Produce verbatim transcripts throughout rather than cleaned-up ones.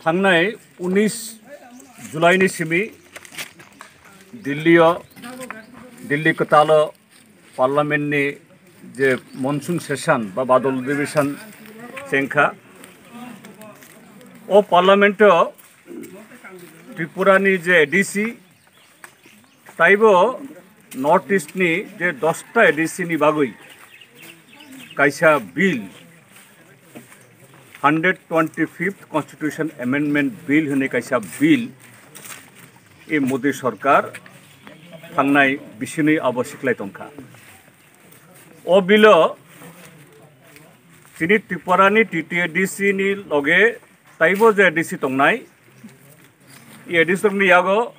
Thangnai unis July ni simi Delhi o, Delhi kwtal o Parliament ni je monsoon session ba badal adhibeshon chengkha, o Parliament o Tripura ni je A D C taibo North East ni je dosta A D C ni bagwi kaisa bill, hundred twenty fifth Constitution Amendment Bill hwnwi kaisa bill, e Modi sorkar thangnai bisini abo siklai tongkha. O bill o chini Tripura ni T T A D C ni loge taibo je A D C tongnai, e A D C rokni yago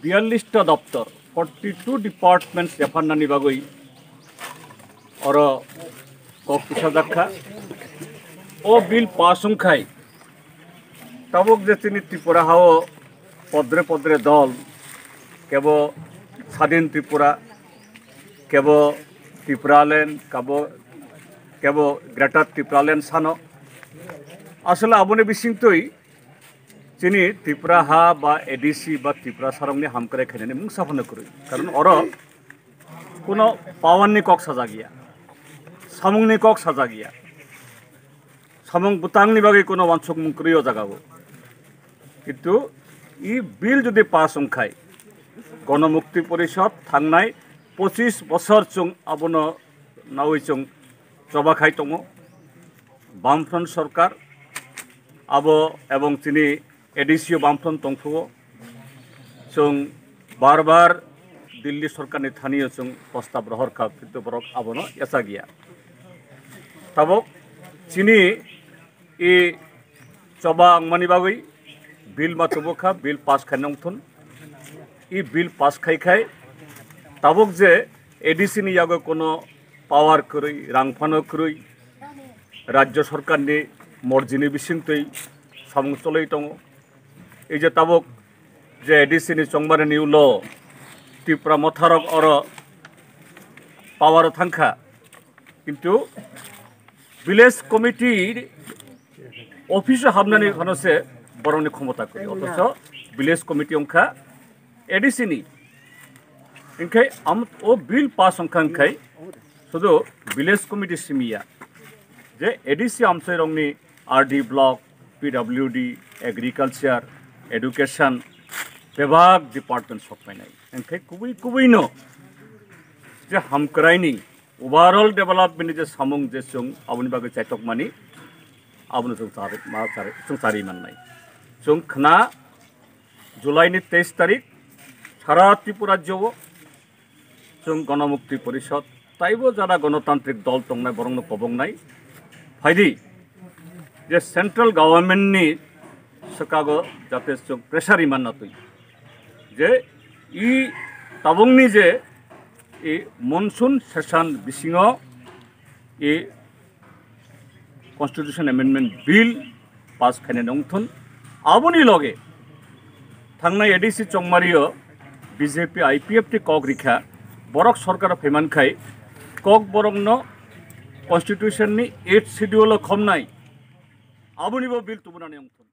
biyallis ta doptor, forty two departments yapharnani bagwi oro kok tisajakha. O bill pass wngkhai tabuk je chini Tripura hao podre podre dol, kebo Sadin Tripura, kebo Tipraland, kabo, kebo Greater Tipraland sano. Asole aboni bisingtwi chini Tripura ha ba A D C ba Tripura sarokni hamkrai khainani mungsa phano kwrwi. Karon oro kuno power ni kok sajak ya, samung ni kok sajak ya, samung bwtang ni bagwi kuno wansukmung kwrwi o jaga o. Kintu e bill jodi pass wngkhai, Ganamukti Porishad thangnai pochis bosor chwng abono nawi chwng choba khai tongo. Bamfront sorkar abo ebong chini A D C o Bamfront tongphuo. Chwng bar bar Delhi sorkarni thani o chwng prostab rohor kha, kintu borok abono yacha giya. Tabuk chini e choba wngmani bagwi bill ma tubu kha, bill pass khai nongthun. E bill pass khai khai tabuk je A D C ni yago kono power kwrwi, rang phano kwrwi, rajya sorkarni morjini bisingtwi samung cholwi tongo. Ei je tabuk je A D C ni chongmani ni ulo Tipra motharok oro power o thangkha, kintu village committee office o habnani phano se borokni khomota kwrwi, othocho village committee wngkha A D C ni. Hinkhe am-, o bill pass wngkha hinkhe sudu village committee simi ya, je A D C amchairokni R D block, P W D, agriculture, education, bebak department sok painai. Hinkhe kubui kubui no je hamkraini overall development ni je samung je chwng aboni bagwi chaitokmani, abono chwng chari, ma chari, chwng chari mannai. Chwng khna July ni teis tarik sara Tripura rajyo o chwng Ganamukti Porishad taibo jara Ganatantrik Dol tongnai borokno koboknai. Phaidi je central government ni swkago jate chwng pressure iman natwi je i tabukni je i monsoon session bisingo i Constitution Amendment Bill pass khainani wngthun. Aboni loge thangnai A D C chongmario B J P I P F T kok rikha, borok sorkar phaiman khai kok borokno Constitution ni eighth schedule o khomnai, abonibo bill tubunani wngthun.